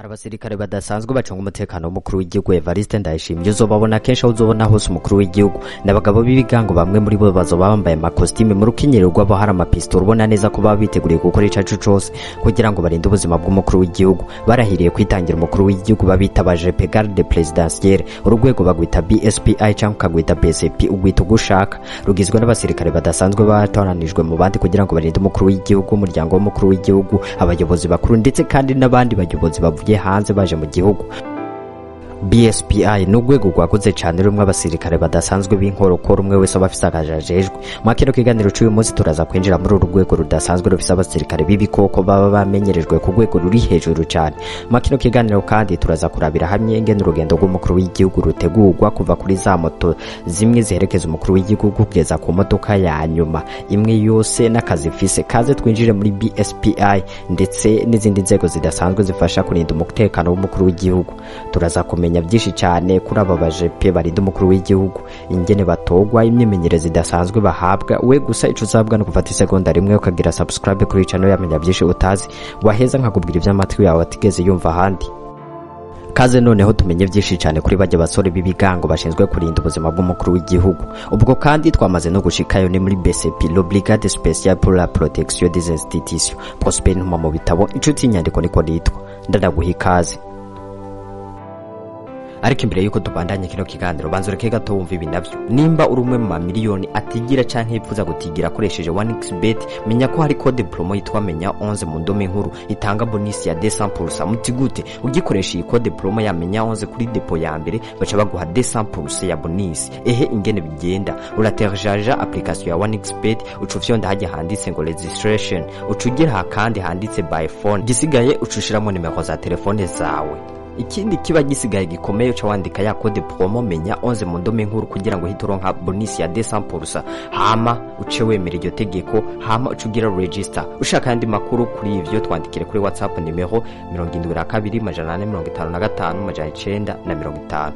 Hari abasirikare badasanzwe bacunga umutekano w'umukuru w'igihugu Evariste Ndayishimiye. Uzobabona kenshi aho uzobona hose umukuru w'igihugu. N'abagabo b'ibigango, bamwe muri bo bazoba bambaye amakositime, mu rukenyerero rwabo hari amapisitoli, ubona neza ko baba biteguriye gukora ico arico cose kugira ngo barinde ubuzima bw'umukuru w'igihugu. Barahiriye kwitangira umukuru w'igihugu. Babita ba garde présidentielle. Urugwego bagwita BSPI canke ukagwita BSP, ugwita uko ushaka. Rugizwe n'abasirikare badasanzwe batoranijwe mu bandi kugira ngo barinde umukuru w'igihugu, umuryango w'umukuru w'igihugu, abayobozi bakuru, ndetse kandi n'abandi bayobozi bavuye hanze baje mu gihugu. BSPI ni urwego rwaguze cyane, rumwe abasirikare badasanzwe b'inkorokoro, umwe wese aba afise akajajejwe. Mwa kino kiganiro cy'uyu munsi turaza kwinjira muri uru rwego rudasanzwe rufise abasirikare b'ibikoko baba bamenyerejwe ku rwego ruri hejuru cyane. Mwa kino kiganiro kandi turaza kurabira hamwe ingene urugendo rw'umukuru w'igihugu rutegurwa, kuva kuri za moto zimwe ziherekeza umukuru w'igihugu kugeza ku modoka ya nyuma, imwe yose n'akazi ifise. Kaze twinjire muri BSPI ndetse n'izindi nzego zidasanzwe zifasha kurinda umutekano w'umukuru w'igihugu. Turaza kumenya byinshi cyane kuri aba bajepe barinda umukuru w'igihugu, ingene batogwa, imyimenyerezo idasanzwe bahabwa. We gusa ico uzabwa no gufata isegonda rimwe ukagira subscribe kuri channel yamenya byinshi utazi, waheza nkakubwira iby'amatwi yawe atigeze yumva ahandi. Kaze noneho tumenye byinshi cyane kuri bajya basore b'ibigango bashinzwe kurinda ubuzima bw'umukuru w'igihugu. Ubwo kandi twamaze no gushikayo, ni muri BCP, la Brigade Spéciale pour la Protection des Institutions. Prosper Ntuma mu bitabo, inshuti y'inyandiko niko nitwa, ndanaguha ikaze. Ariko imbere yuko tubandanye kino kiganiro, banza ureke gato wumva ibi navyo. Nimba uri umwe mu mamiliyoni atigira canke yifuza gutigira akoresheje 1xBet, menya ko hari code promo yitwa menya 11 mu ndome nkuru, itanga bonus ya 200%. Muti gute? Ugikoresha iyi code promo ya menya 11 kuri dépôt ya mbere, baca baguha 200% ya bonus. Ehe, ingene bigenda: uraterejaja application ya 1xBet, uca ufyonda hajya handitse ngo registration, uca ugira kandi handitse by phone, gisigaye uca ushiramo nimero za telefone zawe. Ikindi kiba gisigaye gikomeye, uca wandika ya code promo menya 11 mu ndome nkuru kugira ngo uhite uronka bonus ya 200%, hama uce wemera iryo tegeko, hama uce ugira register. Ushaka ayandi makuru kuri ivyo, twandikire kuri WhatsApp nimero 72 455 950.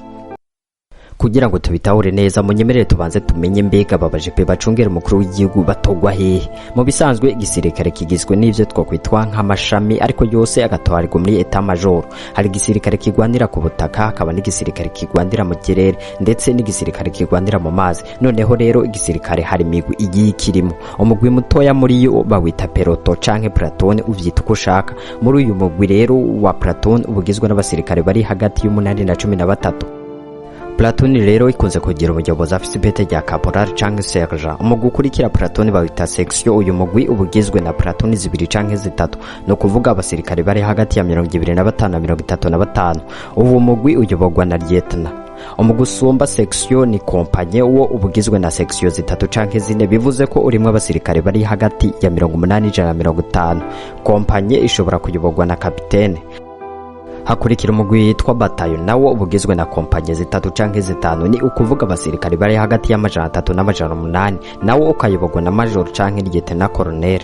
Kugira ngo tubitahure neza, munyemerere tubanze tumenye mbega aba bajepe bacungera umukuru w'igihugu batogwa hehe? Mu bisanzwe igisirikare kigizwe n'ivyo twakwitwa nk'amashami, ariko yose agatwarirwa muri état-major. Hari igisirikare kigwanira ku butaka, hakaba n'igisirikare kigwanira mu kirere, ndetse n'igisirikare kigwanira mu mazi. Noneho rero igisirikare hari imigwi igiye ikirimo. Umugwi mutoya muri yo bawita peloton canke platoon, uvyita uko ushaka. Muri uyu mugwi rero wa platoon uba ugizwe n'abasirikare bari hagati y'umunani na 13. Platoon rero ikunze kugira umuyobozi afise ipete rya caporal canke sergent. Umugwi ukurikira platoon bawita section. Uyu mugwi uba ugizwe na platoon zibiri canke zitatu, ni ukuvuga abasirikare bari hagati ya 25 na 35. Uwo mugwi uyoborwa na lieutenant. Umugwi usumba section ni compagnie, wo uba ugizwe na section zitatu canke zine, bivuze ko urimwo abasirikare bari hagati ya 80, 150. Compagnie ishobora kuyoborwa na kapitene. Hakurikira umugwi witwa batayo, nawo uba ugizwe na kompanyi zitatu canke zitanu, ni ukuvuga abasirikare bari hagati y'300 n'800, nawo ukayoborwa na major canke lieutenant colonel.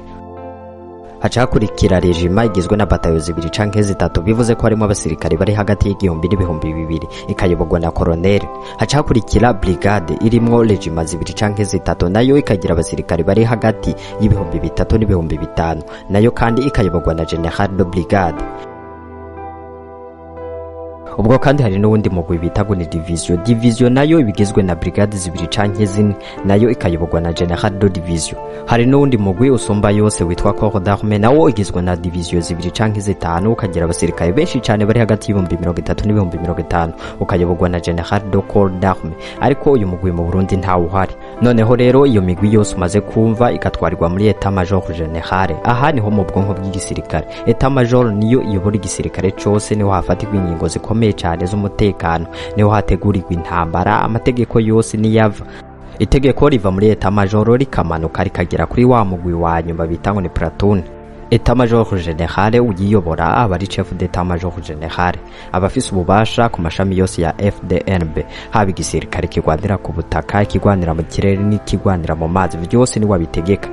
Haca hakurikira régiment igizwe na batayo zibiri canke zitatu, bivuze ko harimo abasirikare bari hagati y'1000 n'2000, ikayoborwa na koroneli. Haca hakurikira brigade irimwo régiment zibiri canke zitatu, nayo ikagira abasirikare bari hagati y'3000 n'5000, nayo kandi ikayoborwa na général de brigade. Ubwo kandi hari n'uwundi mugwi bita ngo ni division. Division nayo ibigizwe na brigade zibiri canke zine, nayo ikayoborwa na général de division. Hari n'uwundi mugwi usumba yose witwa corps d'armée, nawo igizwe na division zibiri canke zitanu, ukagira abasirikare benshi cane bari hagati y'30,000 n'50,000, ukayoborwa na général de corps d'armée. Ariko uyu mugwi mu Burundi ntawe uhari. Noneho rero iyo migwi yose umaze kumva igatwarirwa muri état-major général. Aha niho mu bwonko bw'igisirikare. État-major niyo iyobora igisirikare cose, niho hafatirwa ingingo zikomeye cyane z'umutekano, niho hategurirwa intambara, amategeko yose niyava. Itegeko riva muri état-major rikamanuka rikagera kuri wa mugwi wa nyuma bita ngo ni platoon. État-major général uyiyobora aba ari chef d'état-major général, aba afise ububasha ku mashami yose ya FDNB, haba igisirikare kigwanira ku butaka, ikigwanira mu kirere n'ikigwanira mu mazi, vyose ni wabitegeka.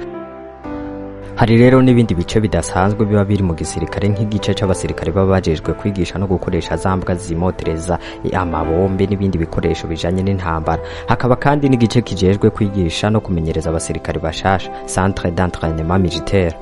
Hari rero n'ibindi bice bidasanzwe biba biri mu gisirikare, nk'igice c'abasirikare baba bajejwe kwigisha no gukoresha za mbwa zimotereza amabombe n'ibindi bikoresho bijanye n'intambara. Hakaba kandi n'igice kijejwe kwigisha no kumenyereza abasirikare bashasha, centre d'entraînement militaire.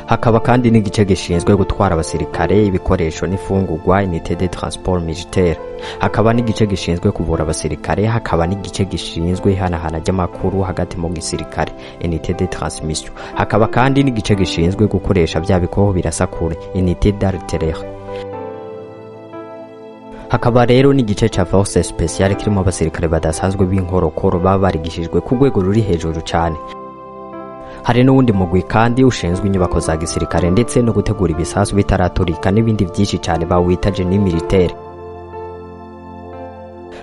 Hakaba kandi n'igice gishinzwe gutwara abasirikare, ibikoresho n'ifungurwa, unité de transport militaire. Hakaba n'igice gishinzwe kuvura abasirikare. Hakaba n'igice gishinzwe ihanahana ry'amakuru hagati mu gisirikare, unité de transmission. Hakaba kandi n'igice gishinzwe gukoresha bya bikoho birasa kure, unité d'artillerie. Hakaba rero n'igice ca force spéciale kirimo abasirikare badasanzwe b'inkorokoro, baba barigishijwe ku rwego ruri hejuru cyane. Hari n'uwundi mugwi kandi ushinzwe inyubako za gisirikare ndetse no gutegura ibisasu bitaraturika n'ibindi byinshi cyane, bawita génie militaire.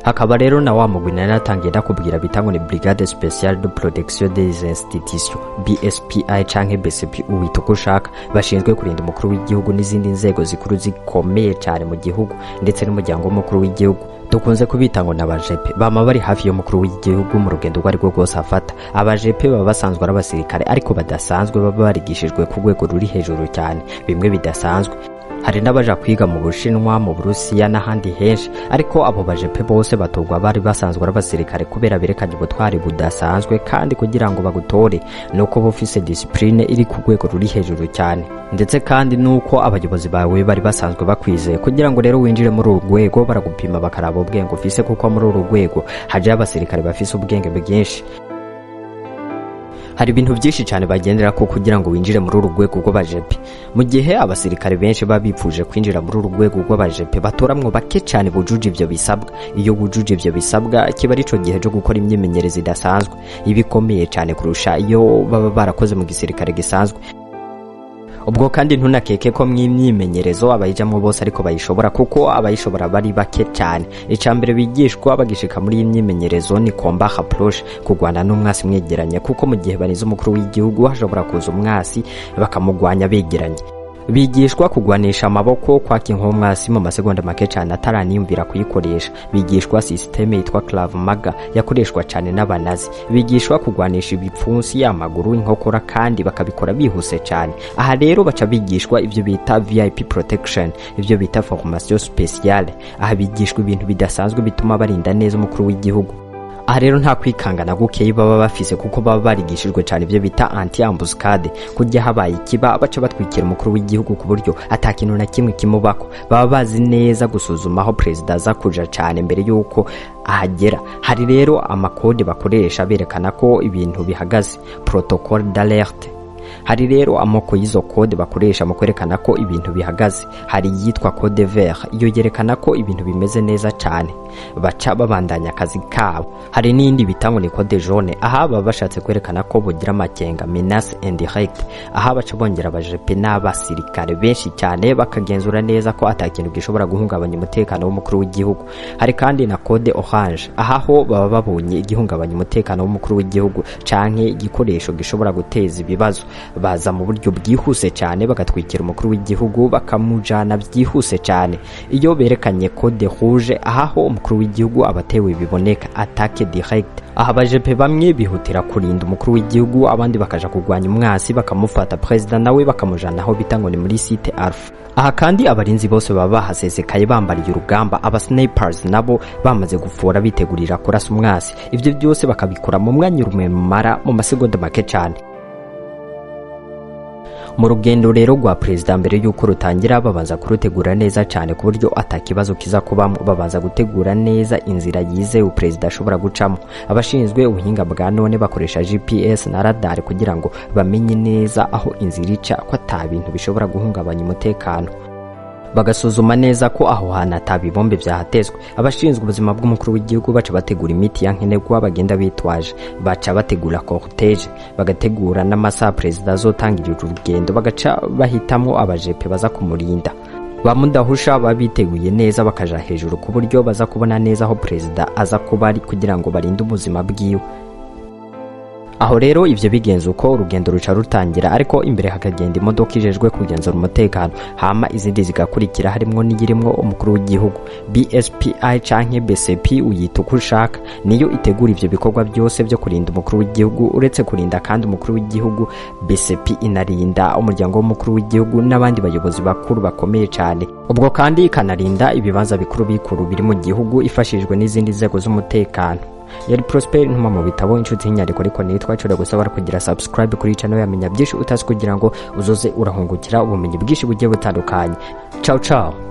Hakaba rero na wa mugwi nari natangiye ndakubwira bita ngo ni Brigade Spéciale de Protection des Institutions, BSPI canke BCP, uwita uko ushaka, bashinzwe kurinda umukuru w'igihugu n'izindi nzego zikuru zikomeye cyane mu gihugu ndetse n'umuryango w'umukuru w'igihugu. Dukunze kubita ngo n'abajepe, bama bari hafi y'umukuru w'igihugu mu rugendo urwo ari rwo rwose afata. Abajepe baba basanzwe ari abasirikare ariko badasanzwe, baba barigishijwe ku rwego ruri hejuru cyane, bimwe bidasanzwe. Hari n'abaja kwiga mu Bushinwa, mu Burusiya n'ahandi henshi. Ariko abo bajepe bose batorwa bari basanzwe ari abasirikare kubera berekanye ubutwari budasanzwe. Kandi kugira ngo bagutore nuko uba ufise discipline iri ku rwego ruri hejuru cyane, ndetse kandi nuko abayobozi bawe bari basanzwe bakwizeye. Kugira ngo rero winjire muri uru rwego, baragupima bakaraba ubwenge ufise, kuko muri uru rwego hajayo abasirikare bafise ubwenge bwinshi. Hari ibintu byinshi cyane bagendera ko kugira ngo winjire muri uru rwego rw'abajepe. Mu gihe abasirikare benshi baba bipfuje kwinjira muri uru rwego rw'abajepe, batoramwo bake cyane bujuje ivyo bisabwa. Iyo wujuje ivyo bisabwa, kiba ari ico gihe cyo gukora imyimenyerezo idasanzwe, iba ikomeye cyane kurusha iyo baba barakoze mu gisirikare gisanzwe. Ubwo kandi ntunakeke ko mw'imyimenyerezo abayijamwo bose ariko bayishobora, kuko abayishobora bari bake cyane. Icya mbere bigishwa bagishika muri iyi myimenyerezo ni combat rapproché, kurwana n'umwasi mwegeranye, kuko mu gihe barize umukuru w'igihugu hashobora kuza umwasi bakamugwanya begeranye. Bigishwa kugwanisha amaboko, kwaka inkomwasi mu masegonda make cyane ataraniyumvira kuyikoresha. Bigishwa système yitwa Krav Maga yakoreshwa cyane n'abanazi. Bigishwa kugwanisha ibipfunsi, amaguru, inkokora, kandi bakabikora bihuse cyane. Aha rero baca bigishwa ibyo bita VIP protection, ibyo bita formation spéciale. Aha bigishwa ibintu bidasanzwe bituma barinda neza umukuru w'igihugu. Aha rero nta kwikangana gukeyi baba bafise, kuko baba barigishijwe cyane ibyo bita anti embuscade, kurya habaye ikiba baca batwikira umukuru w'igihugu ku buryo ata kintu na kimwe kimubako. Baba bazi neza gusuzuma aho perezida aza kuja cyane mbere y'uko ahagera. Hari rero amakode bakoresha berekana ko ibintu bihagaze, protocole d'alerte. Hari rero amoko y'izo code bakoresha mu kwerekana ko ibintu bihagaze. Hari iyitwa code vert, iyo yerekana ko ibintu bimeze neza cyane, baca babandanya akazi kabo. Hari n'iyindi bita ngo ni code jaune, aha baba bashatse kwerekana ko bugira amakenga, menace indirecte. Aha baca bongera abajepe n'abasirikare benshi cyane, bakagenzura neza ko ata kintu gishobora guhungabanya umutekano w'umukuru w'igihugu. Hari kandi na code orange, aha ho baba babonye igihungabanya umutekano w'umukuru w'igihugu canke igikoresho gishobora guteza ibibazo, baza mu buryo bwihuse cyane bagatwikira umukuru w'igihugu, bakamujana byihuse cyane. Iyo berekanye code rouge, aha ho umukuru w'igihugu aba atewe biboneka, attaque directe. Aha abajepe bamwe bihutira kurinda umukuru w'igihugu, abandi bakaja kurwanya umwasi bakamufata, perezida nawe bakamujana aho bita ngo ni muri site Alpha. Aha kandi abarinzi bose baba bahasesekaye bambariye urugamba, aba snipers nabo bamaze gufora bitegurira kurasa umwasi. Ibyo byose bakabikora mu mwanya rumwe mumara mu masegonda make cyane. Mu rugendo rero rwa perezida, mbere y'uko rutangira babanza kurutegura neza cyane ku buryo atakibazo kiza kubamo. Babanza gutegura neza inzira yizewe perezida ashobora gucamo. Abashinzwe ubuhinga bwa none bakoresha GPS na radar kugira ngo bamenye neza aho inzira ica, ko ata bintu bishobora guhungabanya umutekano, bagasuzuma neza ko aho hantu ata bibombe byahatezwe. Abashinzwe ubuzima bw'umukuru w'igihugu baca bategura imiti ya nkenerwa bagenda bitwaje, baca bategura cortège, bagategura n'amasaha perezida azotangirira urugendo, bagaca bahitamo abajepe baza kumurinda. Ba mudahusha baba biteguye neza, bakaja hejuru ku buryo baza kubona neza aho perezida aza kuba ari, kugira ngo barinde ubuzima bwiwe. Aho rero ivyo bigenze uko, urugendo ruca rutangira, ariko imbere hakagenda imodoka ijejwe kugenzura umutekano, hama izindi zigakurikira, harimwo n'iyirimwo umukuru w'igihugu. BSPI canke BCP, uyita uko ushaka, niyo itegura ivyo bikorwa byose byo kurinda umukuru w'igihugu. Uretse kurinda kandi umukuru w'igihugu, BCP inarinda umuryango w'umukuru w'igihugu n'abandi bayobozi bakuru bakomeye cyane. Ubwo kandi ikanarinda ibibanza bikuru bikuru biri mu gihugu, ifashijwe n'izindi nzego z'umutekano. Yari Prosper Ntuma mu bitabo, inshuti y'inyandiko, ariko nitwa nshobora gusaba kugira subscribe kuri channel yamenya byinshi utazi, kugira ngo uzoze urahungukira ubumenyi bwinshi bugiye butandukanye. Ciao ciao.